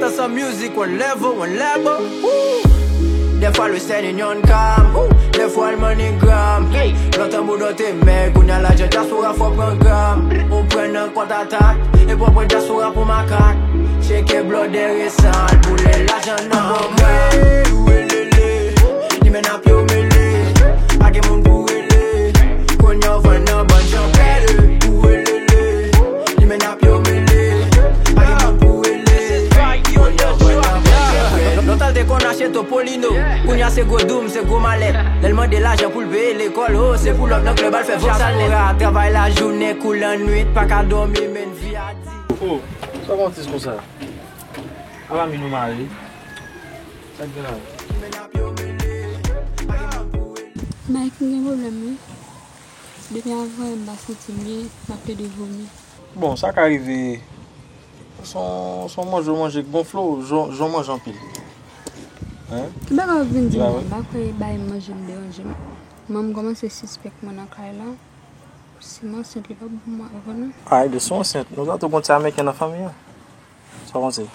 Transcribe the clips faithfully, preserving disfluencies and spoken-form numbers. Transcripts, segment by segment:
Tan san music, one level, one level. Ooh. Dèfwa l Western Union cam, ooh. Dèfwa l MoneyGram. Lontan boudon te mèg, kounye a lajan dyaspora fò pran gram. Ou pran nan kont atak, epi w pran dyaspora pou makak. Tcheke blòdè resan, boule lajan nan pwogram. Ouwelele, li men ap yo mele. Pa gen moun pou rele. Kounye a w vann nan bann jan pèle. Ouwelele, li men ap yo mele. Pa gen moun pou rele. Kounye a w vann nan bann jan pèle. Lontan l te konn achte Topolino. Kounye a se gwo doum, se gwo malèt. Lè l mande lajan pou l peye lekòl, oh, se pull up nan klèb al fè voksal nèt. Dyaspora travay lajounen, kou lannwit, pa ka dòmi, men vi a di. Oh, sa w konn tis konsa? Apa mi nou mare? Sa k gen la? Mike, m gen pwoblèm, wi. Depi avan yè, m pa santi m byen, m ap plede vomi. Bon, sa ka rive. Se yon, se yon manje w manje k gonfle w, jan, jan w manje anpil. Hein? Ki bagay w ap vin di m la? M pa kwè bay manje m deranje m. Manman m kòmanse sispèk mwen nan kay la. Si m ansent, li p ap bon pou mwen ankò non. Ay, de si w ansent, nou ta tou gon ti Ameriken nan fanmi an. Sa w panse?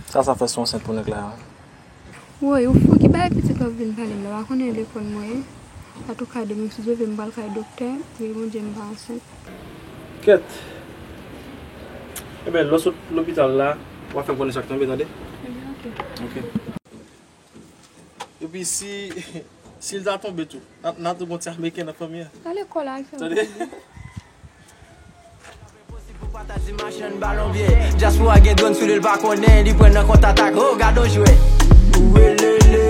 Sa, sa fè si w ansent pou nèg la. Woy, ou fou, ki bagay pitit w ap vin pale m la? W pa konnen lekòl mwen ye? Antouka, demen si Dye vle, m pral kay doktè, priye Bondye m pa ansent. Kèt. Enben, lè w sot lopital la, w a fè m konnen sa k tonbe, tande? Enben, oke. Oke. Epi si, si l ta tonbe tou, n a, n a tou gon ti Ameriken nan fanmi an. Al lekòl al fè yon tande. Pou pataje machann balon byen. Dyaspora gen dwòn sou li, l pa konnen, li pran nan kont atak. Oh, gad on jwèt. Ouwelele,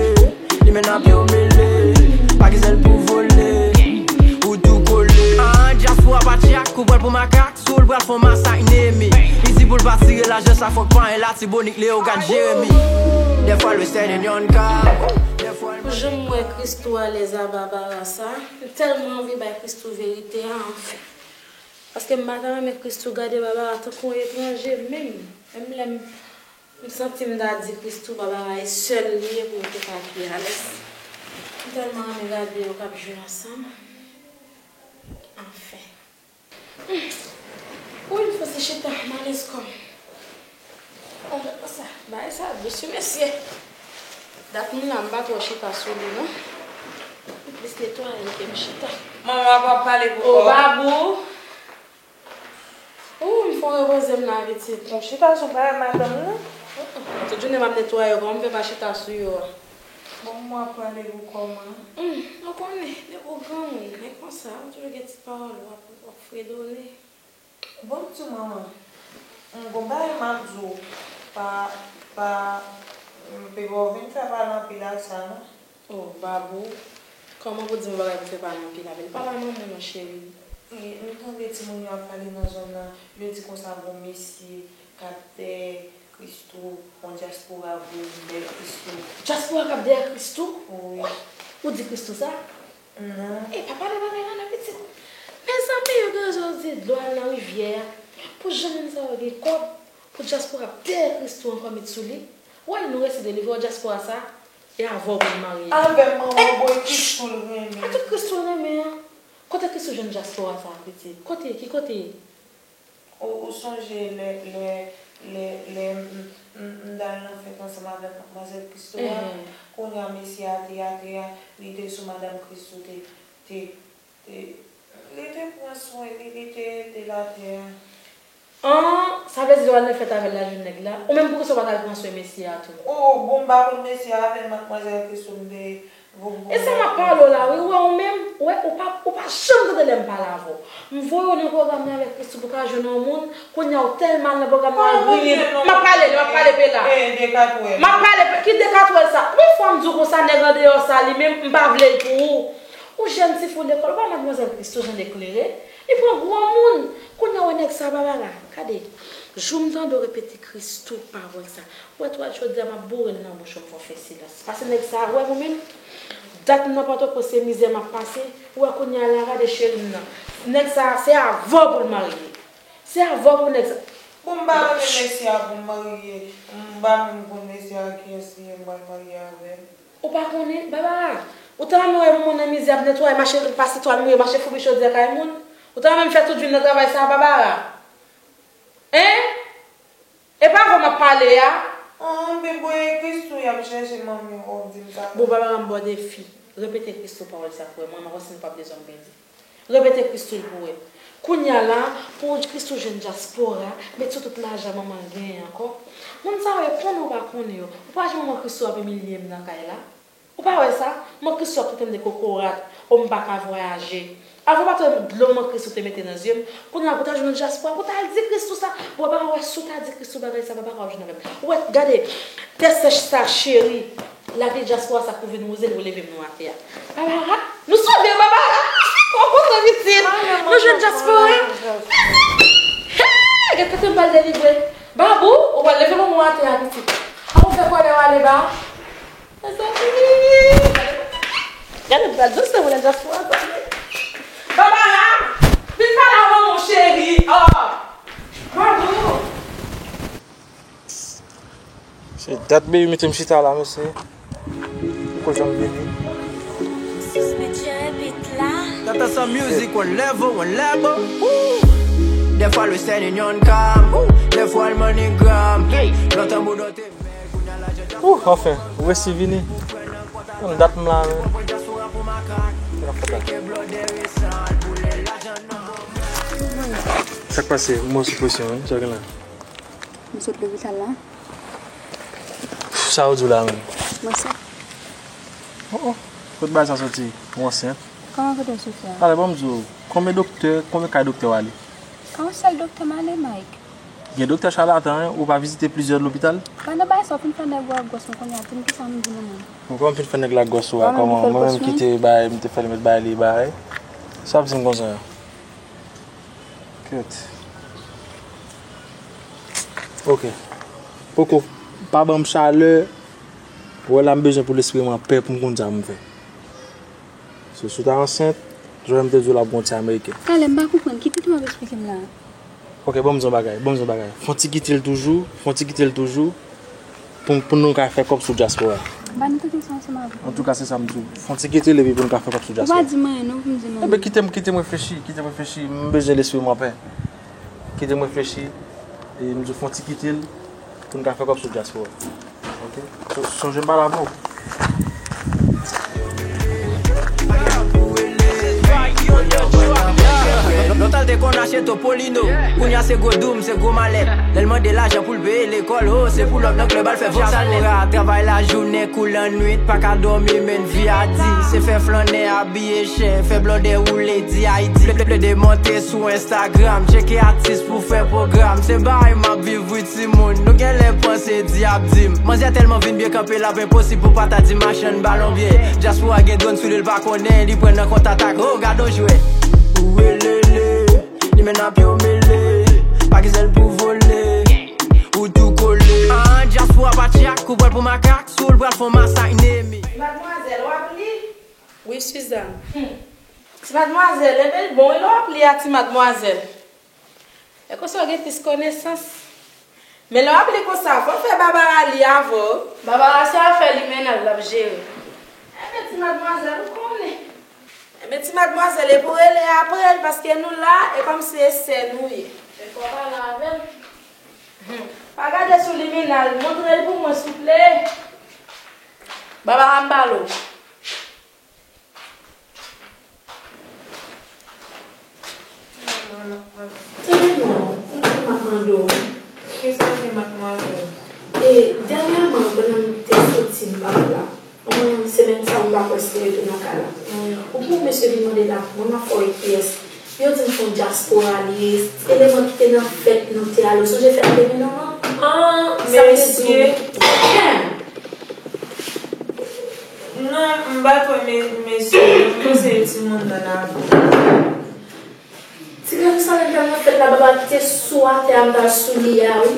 li men ap yo mele. Pa gen zèl pou vole. Ou tou kole. Ah, dyaspora pa tchak, ou pran l pou makak. Sou l pral fè yon masak nemi. Li di pou l pa tire lajan sa, fòk pa en Latibonik, Leyogàn, Jeremi. Dèfwa l Western Union ka. Dèfwa l Pou jan m wè Christoo alèz a Barbara sa, m tèlman anvi bay Christoo verite a, anfen. Paske m pa ta renmen Christoo gade Barbara tankou yon etranje menm. Menm lè m, m santi m ta di Christoo Barbara e sèl li ye pou yo te ka pi alèz. M tèlman renmen gade yo k ap jwe ansanm. Anfen. Wi, m fò se chita, m alèz kò m. Bagay sa dous wi mesye. Dat m la, m pa twò chita sou li non. M plis netwaye l ke m chita. Manman, w ap pale pou kò w. O babou. Ou, m fò repoze m la pitit. Bon, chita sou bagay madanm nan. Tout jounen m ap netwaye yo, kòman m fè pa chita sou yo a? Bon, m ap pale pou kò m an. Hmm, ou konnen, depi w granmoun, men konsa, ou toujou gen ti pawòl w ap, w ap fredone. Bon, m di w manman, m gon bagay m ap di w, pa, pa, m pe ba w vin fè pale anpil ak sa non. Oh, babou, kòman pou di m bagay pou fè pale anpil avè l? Pale a manman w non, cheri. Wi, m tande timoun yo ap pale nan zòn nan, yo di konsa gon mesye k ap dèyè Christoo, yon dyaspora vre, yon bèl Christoo. Dyaspora k ap dèyè Christoo? Wi. Ou di Christoo sa? Non. E pa pale bagay la non pitit. Mezanmi, yo gen rezon yo di dlo al nan rivyè a. Pou jan moun sa yo gen kòb, pou dyaspora ap dèyè Christoo ankò met sou li. Woy, nou resi delivre w dyaspora sa. E avè w pou l marye. Avè m, manman, bon, e Christoo l renmen. Kote Christoo l renmen an? Kote Christoo jwenn dyaspora sa a, pitit? Kote? Ki kote? Ou, ou sonje lè, lè, lè, lè m, m, m t al nan fèt ansanm avèk madmwazèl Christoo a? Kounye a mesye a te atè a, li te sou madanm Christoo te, te, te, li te pran swen li, li te ede l atè a. An, sa vle di lè w al nan fèt avè l la jwenn nèg la? Ou menm poukisa w pa t al pran swen mesye a tou? O, bon, m pa konn mesye a avè madmwazèl Christoo m te E sa m ap pale w la wi, ou wè ou menm, ou wè, ou pa, ou pa janm tande lè m pale avè w. M voye w nan pwogram nan avèk Christoo pou w ka jwenn yon moun, kounye a ou tèlman al nan pwogram nan al griyen. M ap pale, m ap pale pe la. M ap pale pe, ki dekatwèl sa? Wi, fò m di w konsa, nèg andeyò sa li menm, m pa vle l pou ou. Ou jèn ti fi w lekòl, ou pa wè madmwazèl Christoo jan l eklere? Li pran granmoun. Kounye a ou wè nèg sa Barbara. Gade, jou m tande w repete Christoo pawòl sa. Ou wè tout jodi a m ap boure l nan bouch ou, m fè w fè silans. Pase nèg sa a, ou wè mwen menm, dat m nan Pòtoprens se mizè m ap pase, ou wè kounye a la gade cheri m nan. Nèg sa a, se avè w pou l marye. Se avè w pou nèg sa. Bon, m pa renmen mesye a pou m marye. M pa menm konn mesye a kiyès li ye, m pral marye avè l. Ou pa konnen, Barbara? Ou ta renmen wè moun nan mizè ap netwaye, mache pase twal mouye, mache foubi chodyè kay moun? Ou ta renmen m fè tout jou m nan travay sa a, Barbara? Hein? E pa vre m ap pale a? An, men bon, e Christoo y ap chèche manmi w, w ap di m sa. Bon, Barbara, m ba w defi. Repete Christoo pawòl sa pou wè. Mwen, m wè si m p ap bezwen m byen di. Repete Christoo l pou wè. Kounye a la, pou Christoo jwenn dyaspora, met sou tout lajan manman l genyen ankò. Moun sa yo, konnen ou pa konnen yo. Ou pa wè jan manman Christoo ap imilye m nan kay la? Ou pa wè sa? Manman Christoo ap trete m de kokorat, o m pa ka vwayaje. Avan w pa t wè dlo manman Christoo te mete nan zye m. Kounye a pou w ta jwenn nan dyaspora, pou w ta al di Christoo sa. Bon, ou pa wè si w ta di Christoo bagay sa, papa ka w jwenn avè m. Ou wè, gade, tè sèch sa, cheri. Lavi dyaspora sa kouvri nou, oze nou leve m nou atè a. Barbara, nou sove Barbara. Mwen kontan pitit. Nou jwenn dyaspora. Hey, gade kote m pral delivre. Babou, ou pral leve manman w atè a pitit. Avan w fè kòlè w ale ba. Mezanmi! Gade, gade, gade, dousman, moun nan dyaspora, tande. Barbara! Vin pale avè mwen, cheri! Oh! Bravo! Se dat baby mete m chita la, mesye. Poko janm vini. Tata sa music, one level, one level. Ooh. Dèfwa Western Union kam. Ooh. Dèfwa l MoneyGram. Lontan Boudo te Ooh, anfen, ou resi vini. Yon dat m la, men. Sa k ap fèt la? Sa k pase? Ou mwen sou presyon, wi. Sa gen la? M sot lopital la. Sa yo di w la, men. Mwen ansent. Oh, oh. Kot bagay sa soti? Ou ansent? Kòman kote w soti a? Talè, ban m di w, konbyen doktè, konbyen kay doktè w ale? Pa yon sèl doktè m ale, Mike. Gen doktè chalatan, wi, ou pa vizite plizyè lopital? Pa nan bagay sa, w fin fè nèg ou a gwòs mwen kounye a, di m kisa m di nou menm. Bon, kòman m fin fè nèg la gwòs ou a, kòman? Mwen menm ki te bay, m te fè l met bay li bay. Sa ap di m konsa? Kèt. Ok. Poko, pa ban m chalè. Wè la m bezwen pou lespri m anpè pou m konn sa m fè. So, si w ta ansent, jan m te di w la pou yon ti ameriken. Talè, m pa konprann. Ki tenten w ap eksplike m la? Ok, ban m di yon bagay, ban m di yon bagay. Fon ti kite l toujou, fon ti kite l toujou, pou, pou nou ka fè kòb sou dyaspora. M pa nan tenten sa ansanm avè w. Antouka, se sa m di w. Fon ti kite l epi pou nou ka fè kòb sou dyaspora. Ou pa di m anyen non pou m di non. Enben, kite m, kite m reflechi, kite m reflechi. M bezwen lespri m anpè. Kite m reflechi, e m di w fon ti kite l, pou n ka fè kòb sou dyaspora. Ok? So-, sonje m pale avè w. Lontan l te konn achte Topolino. Kounye a se gwo doum, se gwo malèt. Lè l mande lajan pou l peye lekòl, oh, se pou lòt nan klèb al fè vokal. Dyaspora, travay lajounen, kou lannwit, pa ka dòmi, men vi a di. Se fè flannè, abiye chè, fè blòdè woule, di Ayiti. Ple-, ple-, plede monte sou Instagram, tcheke atis pou fè pwogram. Se bagay m ap viv, wi, timoun. Nou genlè panse di ap di m. Manzè tèlman vin byen kanpe l ap enposib pou pa ta di machann balon byen. Dyaspora gen dwòn sou li, l pa konnen, li pran nan kontatak. Oh, gad on jwèt. Ou welele, li men ap yo mele. Pa gen zèl pou vole, ou tou kole. Ah, dyaspora pa tchak, ou pran l pou makak. Si w pral fè yon masak, nemi. Madmwazèl, w ap li? Wi, Suzanne. Hmm. Ti madmwazèl, enben l bon wi lè w ap li a, ti madmwazèl. E konsa w gen plis konesans. Men lè w ap li konsa, fò w fè Barbara li avè w. Barbara se afè li mennaj l ap jere. Enben ti madmwazèl, ou konnen. Enben ti madmwazèl, epi w rele apre l, paske nou la, e kòmsi e sè nou ye. Men fò w pale avè l. Hmm. Pa gade sou liminal, montre l pou mwen, souple. Barbara, m pale w. Tande non, tande m ap mande w. Kisa w gen, madmwazèl? E, dènyèman, pandan m te soti, m pa t la. Mwen, semèn sa, m pa kwè si m retounen nan kay la. Wi. Ou gen yon mesye vin mande lakou mwen, m ap fè w kiyès. Yo di m se yon dyaspora li ye. Eleman ki te nan fèt nou te ale. Ou sonje fèt de mil nonvan? Ah, sa vle di mesye. Non, m pa t wè me-, mesye. M panse e timoun nan lakou. Ti granmoun sa menm nan fèt la, papa te sou atè a, m t al sou li a, wi.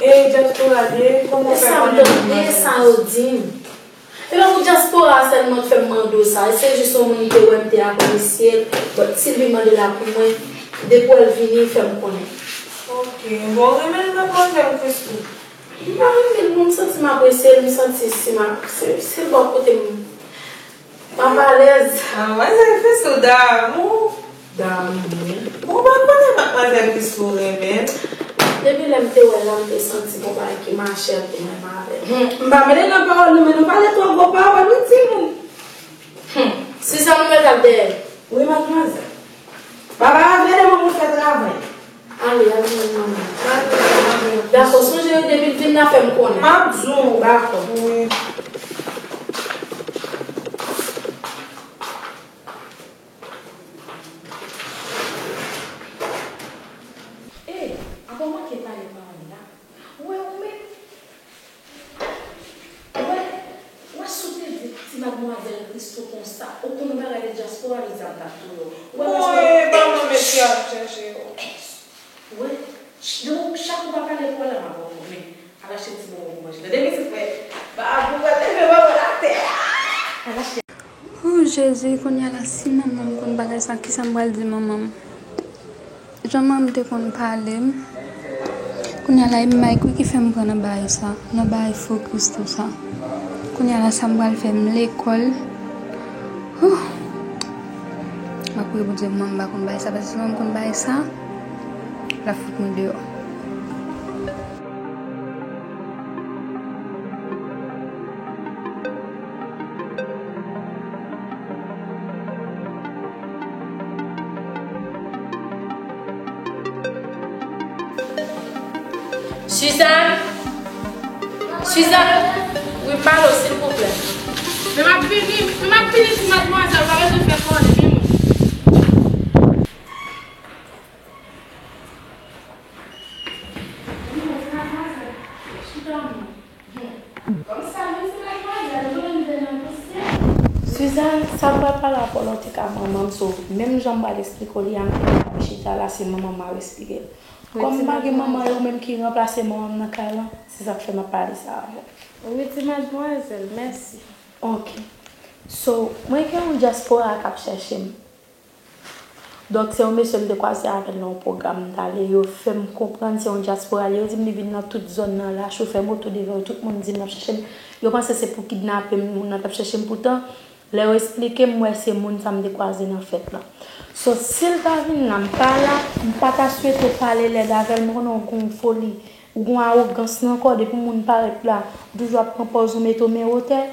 E dyaspora de, kòman w fè konnen? E sa m tande, sa yo di m. E pa pou dyaspora a sèlman k fè m mande w sa, se jis yon moun te wè m te apresye l, but si l vin mande l lakou mwen, depi w wè l vini, fè m konnen. Ok, bon, w renmen l, madmwazèl Christoo? M pa renmen l, non, m santi m apresye l, m santi si m a, se, se bò kote m, m ap alèz. Ah, madmwazèl Christoo damou. Damou. Bon, w pa konnen madmwazèl Christoo renmen l? Depi lè m te wè l la, m te santi gon bagay ki mache antre menm avè l. Hmm, m pa mele nan pawòl nou, men nou pale twò gwo pawòl, wi, timoun. Hmm, Suzanne, ou mèt al dèyè. Wi, madmwazèl. Baba, rele manman fè travay. Ale, al jwenn manman. Dakò, sonje yo depi l vin la fè m konnen. M ap di w, dakò. Wi. E, apa w manke pale pa ann la? Ou wè ou menm? Ou wè, ou wè si w te di ti madmwazèl Christo konsa, ou konn yon bagay de dyaspora, li di a m t ap touye w. Ou wè, bon, e pa mwen mesye ap chèche yo. Ou wè, ch- donk, chak ou pa pale pou w la, m ap ba w men. Al achte ti bonbon pou manje. Tande mizik mwen. Ba pou mwen, leve mwen atè. Al achte. Oh, Jezi, kounye a la, si manman m konn bagay sa, kisa m pral di manman m? Jan manman m te konn pale m, kounye a la, e Mike wi ki fè m pran nan bagay sa, nan bagay fo Christo sa. Kounye a la, sa m pral fè m lekòl. Huh. M ap priye Bondye pou manman m pa konn bagay sa, paske si manman m konn bagay sa, l ap fout mwen deyò. Suzanne! Suzanne! Wi, m ba l, silvouplè. Men m ap vini, men m ap vini, ti madmwazèl, ou pa bezwen fè konnen, vini. Wi, ti madmwazèl. Chita, non. Suzanne, sa m pral pale a Paul, an tou ka, manman m, so, menm jan m pral esplike w li a, m te ka chita la, se manman m a esplike l. Kòm m pa gen manman, e ou menm ki ranplase manman m nan kay lan, se sa k fè m ap pale sa avè w. Wi, ti madmwazèl, mèsi. Ok. So, mwen gen yon dyaspora k ap chèche m. Donk, se yon mesye m te kwaze avè l nan yon pwogram m t ale. Yo fè m konprann se yon dyaspora li ye. Yo di m li vin nan tout zòn nan la, chofè moto devan yo, tout moun di m l ap chèche m. Yo panse se pou kidnape m moun nan t ap chèche m. Poutan, lè yo esplike m, m wè se moun sa m te kwaze nan fèt la. So, si l ta vin la, m pa la, m pa ta swete w pale lèd avè l. M konnen w gen yon foli, ou gen yon awogans nan kò w, depi yon moun parèt la, ou toujou ap pran pòz ou mete w men wotè,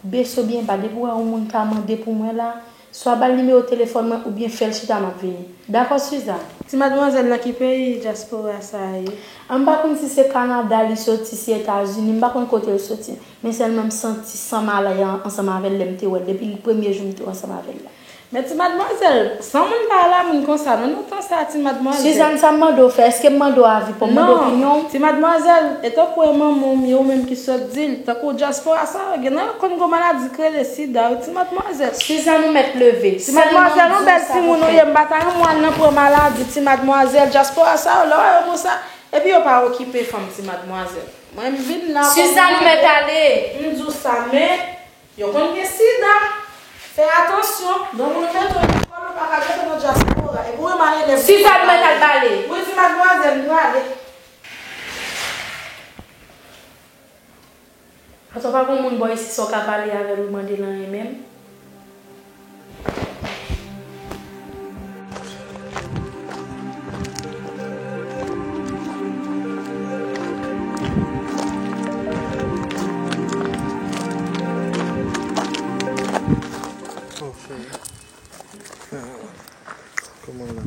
bese w byen ba. Depi w wè yon moun ka mande pou mwen la, swa ba l nimewo telefòn mwen oubyen fè l chita, m ap vini. Dakò, Suzanne? Ti madmwazèl, nan ki peyi dyaspora sa a ye? A, m pa konn si se Kanada li soti, si Etazini, m pa konn kote l soti. Men sèlman m santi san m ale an- ansanm avè l lè m te wè l, depi l premye jou m te ansanm avè l la. Men ti madmwazèl, san moun pa la moun konsa, non, nan tan sa, ti madmwazèl. Suzanne, sa m mande w fè, èske m mande w avi pa w, m mande w opinyon w? Non, ti madmwazèl, e tankou e manman w m ye, ou menm ki sot di l, tankou dyaspora sa yo, gen nan yo konn gon maladi k rele sida, wi, ti madmwazèl. Suzanne, ou mèt leve. Ti madmwazèl, yon bèl timoun ou ye, m pa ta renmen w al nan pran maladi, ti madmwazèl, dyaspora sa yo, lè w wè yo konsa, epi yo pa okipe fanm, ti madmwazèl. Mwen, m vin la. Suzanne, ou mèt ale. M di w sa, men yo konn gen sida. Fè atansyon. Donk, nou mete w lekòl, ou pa ka rete nan dyaspora. Epi w renmen al elèv. Suzanne, ou mèt al bale. Wi, ti madmwazèl, m prale. Atò, pa gen moun bò isi sa w ka pale avè l ou mande l anyen menm? Oh, cheri. Kòman w la?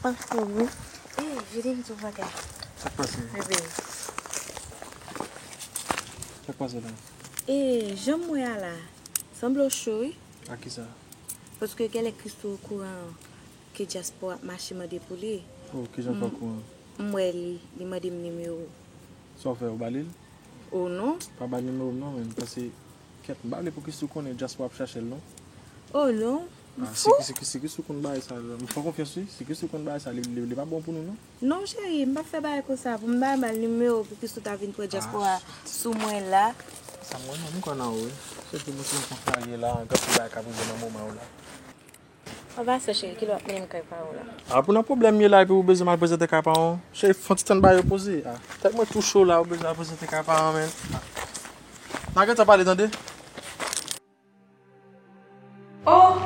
Anfòm, wi. Ey, vini m di w bagay. Sa k pase? Bebe. Sa k pase la? E, jan m wè a la, sanble w cho, wi. A kisa? Paske genlè Christo okouran ke dyaspora ap mache mande pou li. Oh, kijan fè okouran? M wè li, li mande m nimewo w. Sa w fè, ou ba li l? Oh non. Pa ba l nimewo m non, men, paske, kèt, m pa vle pou Christo konnen dyaspora ap chache l non. Oh non. Ah, si, si, si Christo konn bagay sa, m fè konfyans wi. Si Christo konn bagay sa, li, li, li pa bon pou nou non. Non, cheri, m p ap fè bagay konsa pou m ta ba l nimewo pou Christo ta vin pran dyaspora sou mwen la. Sa m wè non, m kwè nan ou wi. Se pou nou se yon kontrarye la, gen anpil bagay k ap rive nan moman yo la. Anba sa, cheri, kilè w ap mennen m kay paran w la? Ah, pou nan pwoblèm m ye la, epi ou bezwen m al prezante kay paran w? Cheri, fè yon ti tann ba yo poze. Ah, tèt mwen tou cho la, ou bezwen al prezante kay paran, men. Ah. N a gentan pale, tande. Oh!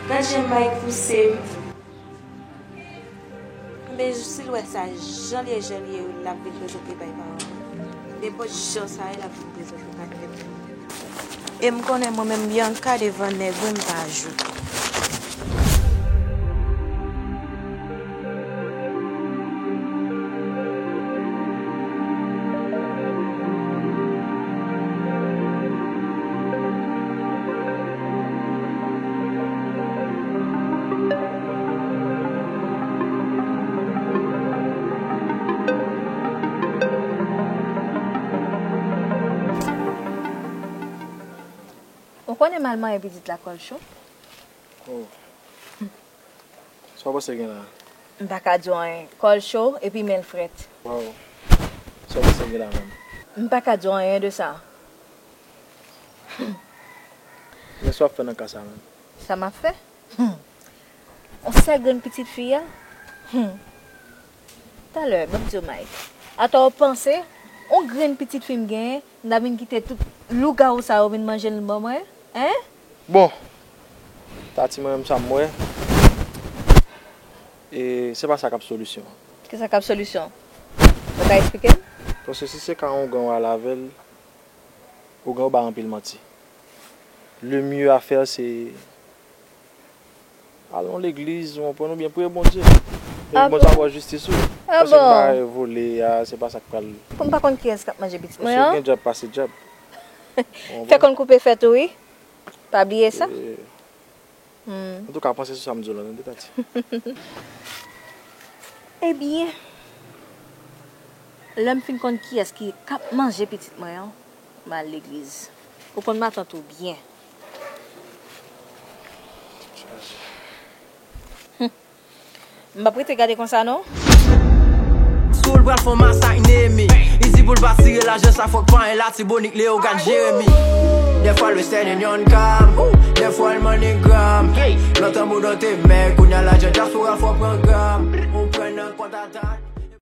Gad jan Mike pouse m. Men silwèt sa, jan l ye, jan l ye, l ap vin prezante bay paran mwen. Nenpòt jan sa ye, l ap vin prezante bay tèt mwen. E m konnen mwen menm Bianca devan nèg wi m pa jou. Ou konnen m al manyen pitit la kòl cho? Oh. Sa w panse gen la? M pa ka di w anyen. Kòl cho, epi men l frèt. Waw. Sa w panse gen la menm? M pa ka di w anyen de sa. Men sa w ap fè nan ka sa menm? Sa m ap fè? Hmm. On sèl grenn pitit fi a? Hmm. Talè, ban m di w, Mike. Atò w panse, on grenn pitit fi m genyen, m ta vin kite tout lougawou sa yo vin manje l ban mwen? Hein? Bon, Tati, mwen menm sa m wè, e se pa sa k ap solisyon an. Kisa k ap solisyon? Ou ka eksplike m? Paske si se ka ongan w al avè l, ongan w bay anpil manti. Le mieux à faire, se al nan legliz, ou konprann, oubyen priye Bondye. Ah bon? Bondye ap ba w jistis ou. Ah bon? Paske m pa vole a, se pa sa k pral. Pou m pa konn kiyès k ap manje pitit mwen an? Paske gen djab pase djab. Fè konn koupe fè tou wi. Pa bliye sa. Eh. Hmm. Antouka, panse sou sa m di w la, tande, Tati. Ebyen, lè m fin konn kiyès ki k ap manje pitit mwen an, m al legliz. Ou konn matant ou byen. Hm. M p ap rete gade konsa non. Soul pral fè masak nemi. Easy pou l pa tire lajan sa fòk pa en Latibonit Leogane Jeremi. Dèfwa l Western Union cam, dèfwa l MoneyGram. Lontan boudon te mèg, kounya lajan dyaspora fò pran gram. Ou pran nan kont atak.